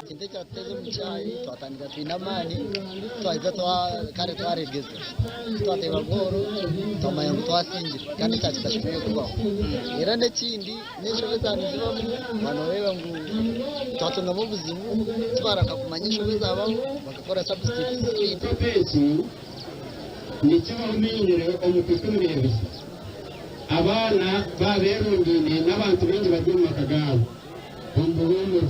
Ekintu ekyatuteeza omu kishaayi twatandika twine amaani twahika kare twaregeza twateeba goolo twamanya ngu twasingire kandi ekyo kitashemereire kubaho. Reero n'ekindi n'enshobe zaaba nizibamu waaba nooreeba ngu twatungamu obuzibu tibaranga kumanya enshobe ezaabaho bakakora substitutes. Ekikorwa eki nikibaho mainire omu kwikumi n'ebiri. Abaana baaba beerundaine n'abantu baingi bari omu maka gaabo omu buhuumuro.